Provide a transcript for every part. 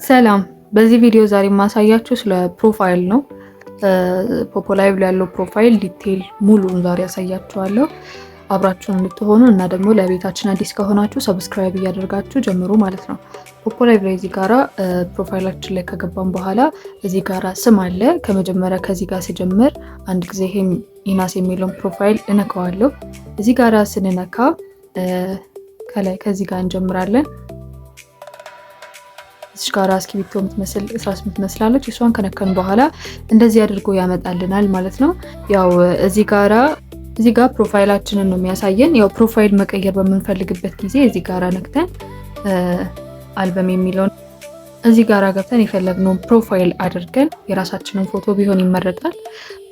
ሰላም፣ በዚህ ቪዲዮ ዛሬ የማሳያችሁ ስለ profile ነው። Poppo Live ላይ ያለው profile detail ሙሉን ዛሬ ያሳያችኋለሁ። አብራችሁን እንድትሆኑ እና ደግሞ ለቤታችን አዲስ ከሆናችሁ subscribe እያደርጋችሁ ጀምሩ ማለት ነው። Poppo Live ላይ እዚህ ጋራ profile ኣችን ላይ ከገባን በኋላ እዚህ ጋራ ስም አለ። ከመጀመሪያ ከዚህ ጋር ሲጀምር አንድ ጊዜ ይሄም ኢናስ የሚለውን profile እነካዋለሁ። እዚህ ጋራ ስንነካ ከላይ ከዚህ ጋር እንጀምራለን። እዚህ ጋር እስክሪብቶ የምትመስል እርሳስ የምትመስላለች። እሷን ከነከን በኋላ እንደዚህ አድርጎ ያመጣልናል ማለት ነው። ያው እዚህ ጋር profile ኣችንን ነው የሚያሳየን። ያው profile መቀየር በምንፈልግበት ጊዜ እዚህ ጋራ ነክተን አልበም የሚለውን እዚህ ጋራ ገብተን የፈለግነውን profile አድርገን፣ የራሳችንን ፎቶ ቢሆን ይመረጣል።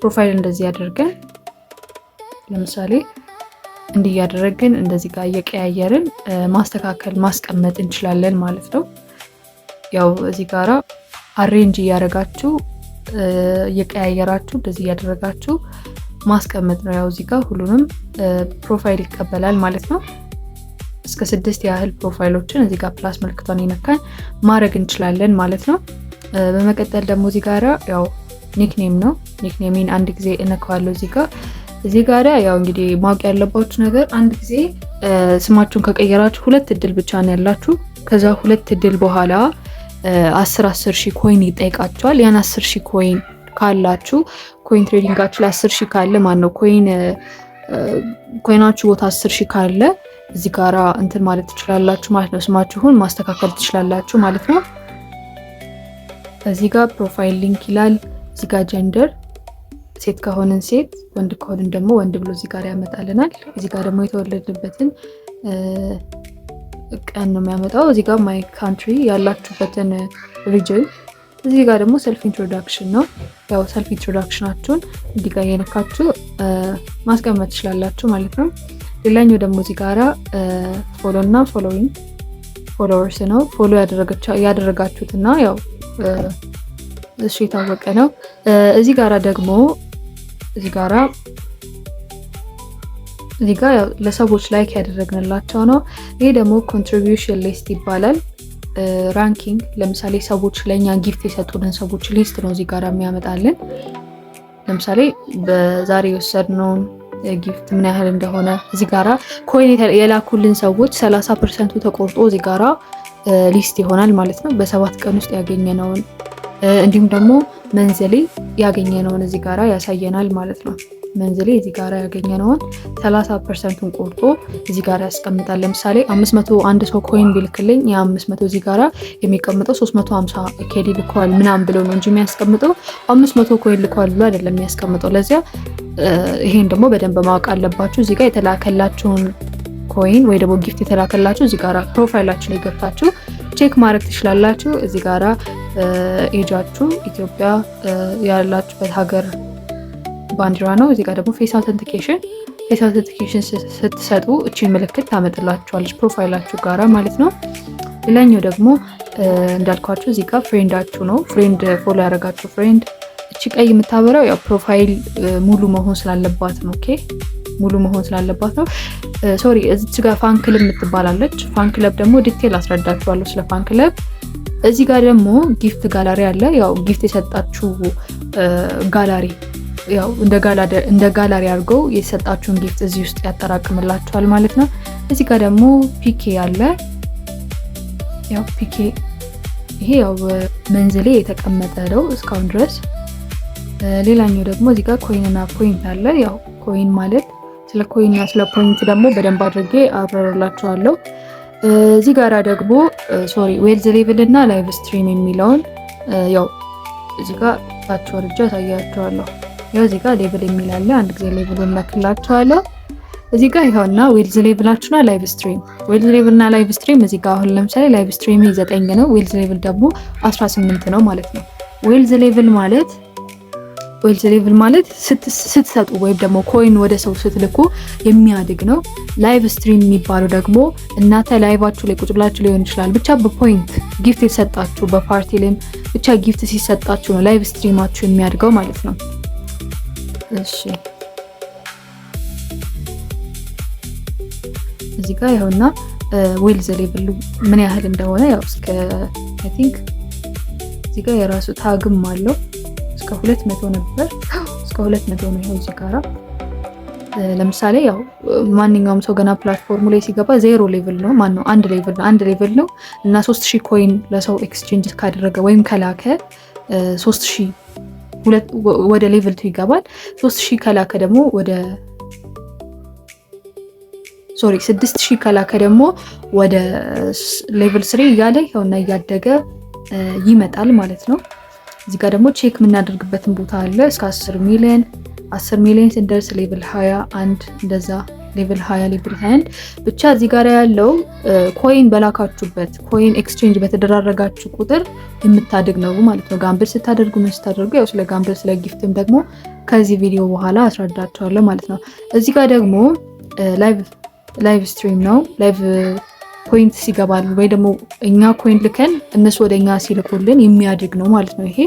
Profile እንደዚህ አድርገን፣ ለምሳሌ እንዲህ እያደረግን እንደዚህ ጋር እየቀያየርን ማስተካከል ማስቀመጥ እንችላለን ማለት ነው። ያው እዚህ ጋራ arrange እያደረጋችሁ፣ እየቀያየራችሁ፣ እንደዚህ እያደረጋችሁ ማስቀመጥ ነው። ያው እዚህ ጋር ሁሉንም profile ይቀበላል ማለት ነው። እስከ ስድስት ያህል profile ኦችን እዚህ ጋር plus ምልክቷን የነካን ማድረግ እንችላለን ማለት ነው። በመቀጠል ደግሞ እዚህ ጋራ ያው nickname ነው። Nickname ኤን አንድ ጊዜ እነካዋለሁ እዚህ ጋር። እዚህ ጋራ ያው እንግዲህ ማወቅ ያለባችሁ ነገር አንድ ጊዜ ስማችሁን ከቀየራችሁ ሁለት እድል ብቻ ነው ያላችሁ። ከዛ ሁለት እድል በኋላ 10 10 ሺህ coin ይጠይቃችኋል። ያን 10,000 coin ካላችሁ፣ coin trading ኣችሁ ላይ 10,000 ካለ፣ ማን ነው coin ኣችሁ ቦታ 10,000 ካለ እዚህ ጋራ እንትን ማለት ትችላላችሁ ማለት ነው። ስማችሁን ማስተካከል ትችላላችሁ ማለት ነው። እዚህ ጋር profile link ይላል። እዚህ ጋር gender፣ ሴት ከሆንን ሴት፣ ወንድ ከሆንን ደግሞ ወንድ ብሎ እዚህ ጋር ያመጣልናል። እዚህ ጋር ደግሞ የተወለድንበትን ቀን ነው የሚያመጣው። እዚህ ጋር my country፣ ያላችሁበትን region፣ እዚህ ጋር ደግሞ self introduction ነው። ያው self introduction ኣችሁን እንዲህ ጋር እየነካችሁ ማስቀመጥ ትችላላችሁ ማለት ነው። ሌላኛው ደግሞ እዚህ ጋራ follow እና following፣ followers ነው። Follow ያደረጋችሁት እና ያው እሱ የታወቀ ነው። እዚህ ጋራ ደግሞ እዚህ ጋር ለሰዎች like ያደረግንላቸው ነው። ይሄ ደግሞ contribution list ይባላል። Ranking፣ ለምሳሌ ሰዎች ለእኛ gift የሰጡንን ሰዎች list ነው እዚህ ጋር የሚያመጣልን። ለምሳሌ በዛሬ የወሰድነውን gift ምን ያህል እንደሆነ፣ እዚህ ጋራ coin የላኩልን ሰዎች 30% ኡ ተቆርጦ እዚህ ጋራ list ይሆናል ማለት ነው። በ7 ቀን ውስጥ ያገኘነውን እንዲሁም ደግሞ monthly ያገኘነውን እዚህ ጋራ ያሳየናል ማለት ነው። Monthly እዚህ ጋራ ያገኘነውን 30% ኡን ቆርጦ እዚህ ጋር ያስቀምጣል። ለምሳሌ 500 አንድ ሰው coin ቢልክልኝ የ500 እዚህ ጋራ የሚቀምጠው 350 KD ልከዋል ምናምን ብሎ ነው እንጂ የሚያስቀምጠው 500 coin ልከዋል ብሎ አይደለም የሚያስቀምጠው። ለዚያ ይሄን ደግሞ በደንብ ማወቅ አለባችሁ። እዚህ ጋር የተላከላችሁን coin ወይ ደግሞ gift የተላከላችሁ እዚህ ጋራ profile ኣችሁ ላይ ገብታችሁ check ማድረግ ትችላላችሁ። እዚህ ጋራ ኤጃችሁ፣ ኢትዮጵያ፣ ያላችሁበት ሀገር ባንዲራ ነው። እዚህ ጋር ደግሞ face authentication፣ face authentication ስትሰጡ እቺን ምልክት ታመጥላችኋለች profile ኣችሁ ጋራ ማለት ነው። ሌላኛው ደግሞ እንዳልኳችሁ እዚህ ጋር friend ኣችሁ ነው። Friend፣ follow ያደረጋችሁ friend። እቺ ቀይ የምታበራው ያው profile ሙሉ መሆን ስላለባት ነው። Okay፣ ሙሉ መሆን ስላለባት ነው። Sorry፣ እዚች ጋር fan club የምትባላለች። Fan club ደግሞ detail አስረዳችኋለሁ ስለ fan club። እዚህ ጋር ደግሞ gift gallery አለ። ያው gift የሰጣችሁ ጋላሪ፣ ያው እንደ ጋላሪ አድርገው የሰጣችሁን gift እዚህ ውስጥ ያጠራቅምላችኋል ማለት ነው። እዚህ ጋር ደግሞ PK አለ። ያው PK ይሄ ያው monthly የተቀመጠ ነው እስካሁን ድረስ። ሌላኛው ደግሞ እዚህ ጋር coin እና point አለ። ያው coin ማለት፣ ስለ coin እና ስለ point ደግሞ በደንብ አድርጌ አብራራላችኋለሁ። እዚህ ጋራ ደግሞ፣ sorry፣ wealth level እና live stream የሚለውን ያው እዚህ ጋር ታች ወርጄ አሳያችኋለሁ። ያው እዚህ ጋር level የሚል አለ። አንድ ጊዜ level ኡን እነካላችኋለሁ። እዚህ ጋር ይኸውና wealth level ኣችሁና live stream፣ wealth level እና live stream። እዚህ ጋር አሁን ለምሳሌ live stream 9 ነው፣ wealth level ደግሞ 18 ነው ማለት ነው። Wealth level ማለት ስትሰጡ ወይም ደግሞ coin ወደ ሰው ስትልኩ የሚያድግ ነው። Live stream የሚባለው ደግሞ እናንተ live ኣችሁ ላይ ቁጭ ብላችሁ ሊሆን ይችላል። ብቻ በ point gift የተሰጣችሁ፣ በፓርቲ ላይም ብቻ gift ሲሰጣችሁ ነው live stream ኣችሁ የሚያድገው ማለት ነው። እሺ፣ እዚህ ጋር ይኸውና wealth level ኡ ምን ያህል እንደሆነ ያው እስከ I think እዚህ ጋር የራሱ tag ም አለው። እስከ 200 ነበር፣ እስከ 200 ነው። ይኸው እዚህ ጋራ ለምሳሌ ያው ማንኛውም ሰው ገና platform ኡ ላይ ሲገባ 0 level ነው፣ ማን ነው፣ አንድ level ነው፣ አንድ level ነው እና 3000 coin ለሰው exchange ካደረገ ወይም ከላከ 3000 ወደ level 2 ይገባል። 3000 ከላከ ደግሞ ወደ፣ sorry፣ 6000 ከላከ ደግሞ ወደ level 3 እያለ ይኸውና እያደገ ይመጣል ማለት ነው። እዚህ ጋር ደግሞ check የምናደርግበትን ቦታ አለ። እስከ 10 ሚሊዮን፣ 10 ሚሊዮን ስንደርስ level 21፣ እንደዛ level 20፣ level 21። ብቻ እዚህ ጋር ያለው coin በላካችሁበት፣ coin exchange በተደራረጋችሁ ቁጥር የምታድግ ነው ማለት ነው። Gamble ስታደርጉ፣ ምን ስታደርጉ፣ ያው ስለ gamble ስለ gift ም ደግሞ ከዚህ ቪዲዮ በኋላ አስረዳችኋለሁ ማለት ነው። እዚህ ጋር ደግሞ live stream ነው። Live point ሲገባል ወይ ደግሞ እኛ coin ልከን እነሱ ወደ እኛ ሲልኩልን የሚያድግ ነው ማለት ነው። ይሄ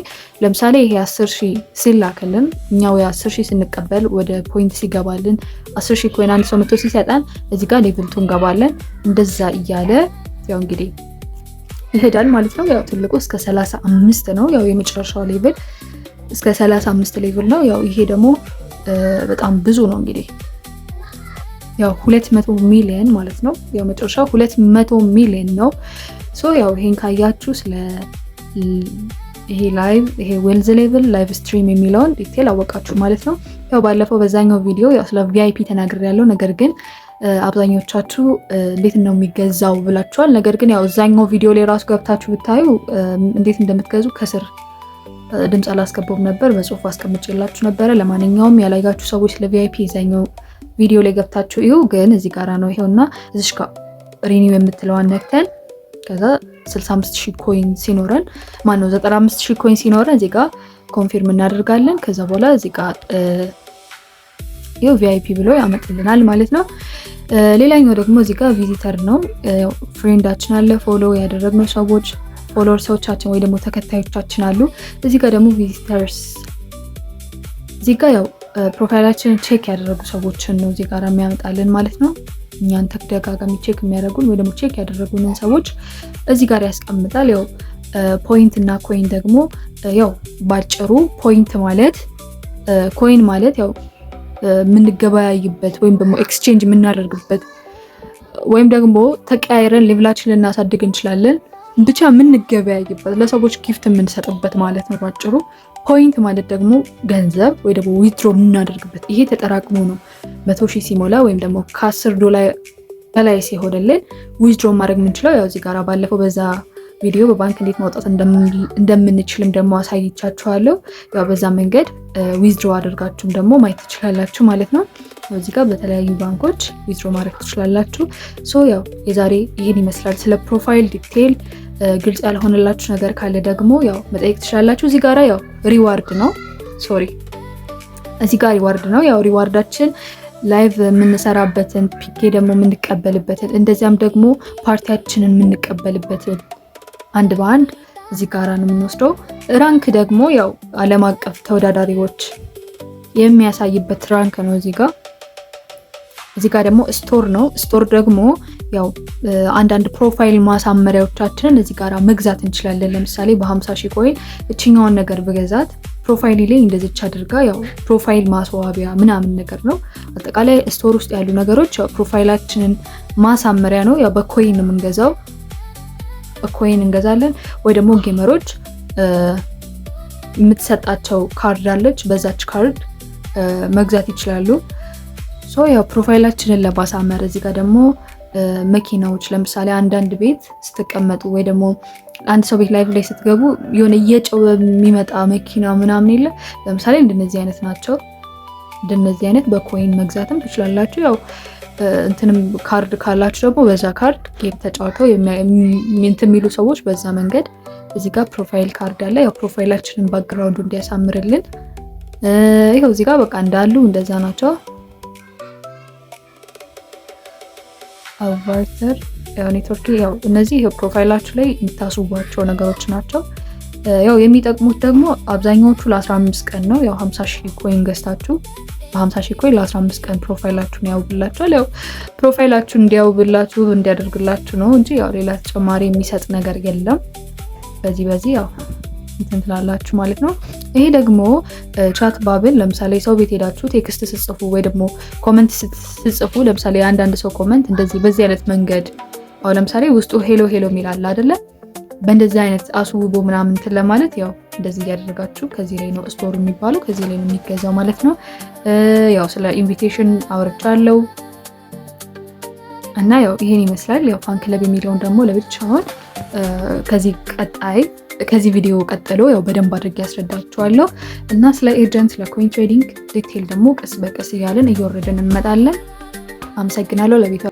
ለምሳሌ ይሄ 10,000 ሲላክልን እኛ ወይ 10,000 ስንቀበል ወደ point ሲገባልን፣ 10,000 coin አንድ ሰው መቶ ሲሰጠን እዚህ ጋር level 2 እንገባለን። እንደዛ እያለ ያው እንግዲህ ይሄዳል ማለት ነው። ያው ትልቁ እስከ 35 ነው። ያው የመጨረሻው level እስከ 35 level ነው። ያው ይሄ ደግሞ በጣም ብዙ ነው፣ እንግዲህ ያው 200 ሚሊዮን ማለት ነው። ያው መጨረሻው 200 ሚሊዮን ነው። So ያው ይሄን ካያችሁ ስለ ይሄ live፣ ይሄ wealth level፣ live stream የሚለውን detail አወቃችሁ ማለት ነው። ያው ባለፈው በዛኛው ቪዲዮ ያው ስለ VIP ተናግሬያለሁ። ነገር ግን አብዛኞቻችሁ እንዴት ነው የሚገዛው ብላችኋል። ነገር ግን ያው እዛኛው ቪዲዮ ላይ ራሱ ገብታችሁ ብታዩ እንዴት እንደምትገዙ ከስር ድምፅ አላስገባውም ነበር፣ በጽሁፍ አስቀምጬላችሁ ነበረ። ለማንኛውም ያላያችሁ ሰዎች ስለ VIP እዛኛው ቪዲዮ ላይ ገብታችሁ እዩ። ግን እዚህ ጋራ ነው፣ ይሄውና እዚሽ ጋር renew የምትለዋን ነክተን ከዛ 65 ሺህ coin ሲኖረን፣ ማነው፣ 95 ሺህ coin ሲኖረን እዚህ ጋር confirm እናደርጋለን። ከዛ በኋላ እዚህ ጋር ይኸው VIP ብሎ ያመጣልናል ማለት ነው። ሌላኛው ደግሞ እዚህ ጋር visitor ነው። Friend ኣችን አለ፣ follow ያደረግነው ሰዎች፣ followers ኦቻችን ወይ ደግሞ ተከታዮቻችን አሉ። እዚህ ጋር ደግሞ visitors፣ እዚህ ጋር ያው profile ኣችንን check ያደረጉ ሰዎችን ነው እዚህ ጋር የሚያመጣልን ማለት ነው። እኛን ተደጋጋሚ check የሚያደርጉን ወይ ደግሞ check ያደረጉንን ሰዎች እዚህ ጋር ያስቀምጣል። ያው point እና coin ደግሞ ያው ባጭሩ point ማለት፣ coin ማለት ያው የምንገበያይበት ወይም ደግሞ exchange የምናደርግበት ወይም ደግሞ ተቀያይረን level ኣችን ልናሳድግ እንችላለን። ብቻ የምንገበያይበት፣ ለሰዎች gift የምንሰጥበት ማለት ነው ባጭሩ። Point ማለት ደግሞ ገንዘብ ወይ ደግሞ withdraw የምናደርግበት፣ ይሄ ተጠራቅሞ ነው 100,000 ሲሞላ ወይም ደግሞ ከ10 ዶላር በላይ ሲሆንልን withdraw ማድረግ የምንችለው። ያው እዚህ ጋር ባለፈው በዛ ቪዲዮ በባንክ እንዴት ማውጣት እንደምንችልም ደግሞ አሳይቻችኋለሁ። ያው በዛ መንገድ withdraw አድርጋችሁም ደግሞ ማየት ትችላላችሁ ማለት ነው። እዚህ ጋር በተለያዩ ባንኮች withdraw ማድረግ ትችላላችሁ። So ያው የዛሬ ይህን ይመስላል። ስለ profile detail ግልጽ ያልሆነላችሁ ነገር ካለ ደግሞ ያው መጠየቅ ትችላላችሁ። እዚህ ጋራ ያው reward ነው፣ sorry፣ እዚህ ጋር reward ነው። ያው reward ኣችን live የምንሰራበትን፣ PK ደግሞ የምንቀበልበትን፣ እንደዚያም ደግሞ ፓርቲያችንን የምንቀበልበትን አንድ በአንድ እዚህ ጋራ ነው የምንወስደው። Rank ደግሞ ያው ዓለም አቀፍ ተወዳዳሪዎች የሚያሳይበት rank ነው እዚህ ጋር። እዚህ ጋር ደግሞ store ነው። Store ደግሞ ያው አንዳንድ profile ማሳመሪያዎቻችንን እዚህ ጋር መግዛት እንችላለን። ለምሳሌ በ50 ሺህ coin እችኛዋን ነገር ብገዛት profile ላይ እንደዚች አድርጋ ያው profile ማስዋቢያ ምናምን ነገር ነው። አጠቃላይ store ውስጥ ያሉ ነገሮች ያው profile ኣችንን ማሳመሪያ ነው። ያው በ coin ነው የምንገዛው። በ coin እንገዛለን ወይ ደግሞ gamer ኦች የምትሰጣቸው ካርድ አለች። በዛች ካርድ መግዛት ይችላሉ። So ያው profile ኣችንን ለማሳመር። እዚህ ጋር ደግሞ መኪናዎች፣ ለምሳሌ አንዳንድ ቤት ስትቀመጡ ወይ ደግሞ አንድ ሰው ቤት live ላይ ስትገቡ የሆነ እየጮኸ የሚመጣ መኪና ምናምን የለ፣ ለምሳሌ እንደነዚህ አይነት ናቸው። እንደነዚህ አይነት በ coin መግዛትም ትችላላችሁ። ያው እንትንም ካርድ ካላችሁ ደግሞ በዛ ካርድ game ተጫውተው እንትን የሚሉ ሰዎች በዛ መንገድ። እዚህ ጋር profile card አለ። ያው profile ኣችንን background ኡ እንዲያሳምርልን። ይኸው እዚህ ጋር በቃ እንዳሉ እንደዛ ናቸው። Avatar፣ ያው ኔትወርክ፣ ያው እነዚህ profile ኣችሁ ላይ የምታስውቧቸው ነገሮች ናቸው። ያው የሚጠቅሙት ደግሞ አብዛኛዎቹ ለ15 ቀን ነው። ያው 50 ሺህ coin ገዝታችሁ በ50 ሺህ coin ለ15 ቀን profile ኣችሁን ያውብላችኋል። ያው profile ኣችሁን እንዲያውብላችሁ፣ እንዲያደርግላችሁ ነው እንጂ ያው ሌላ ተጨማሪ የሚሰጥ ነገር የለም። በዚህ ያው እንትን ትላላችሁ ማለት ነው። ይሄ ደግሞ chat bubble፣ ለምሳሌ ሰው ቤት ሄዳችሁ text ስትጽፉ ወይ ደግሞ comment ስትጽፉ፣ ለምሳሌ የአንዳንድ ሰው comment እንደዚህ በዚህ አይነት መንገድ፣ አሁን ለምሳሌ ውስጡ "hello hello" የሚል አለ አይደለ? በእንደዚህ አይነት አስውቦ ምናምን እንትን ለማለት ያው እንደዚህ እያደረጋችሁ ከዚህ ላይ ነው store የሚባለው፣ ከዚህ ላይ ነው የሚገዛው ማለት ነው። ያው ስለ invitation አውርቻለሁ እና ያው ይሄን ይመስላል። ያው fan club የሚለውን ደግሞ ለብቻውን ከዚህ ቀጣይ ከዚህ ቪዲዮ ቀጥሎ ያው በደንብ አድርጌ ያስረዳችኋለሁ እና ስለ agent፣ ስለ coin trading detail ደግሞ ቀስ በቀስ እያለን እየወረድን እንመጣለን። አመሰግናለሁ ለቤቱ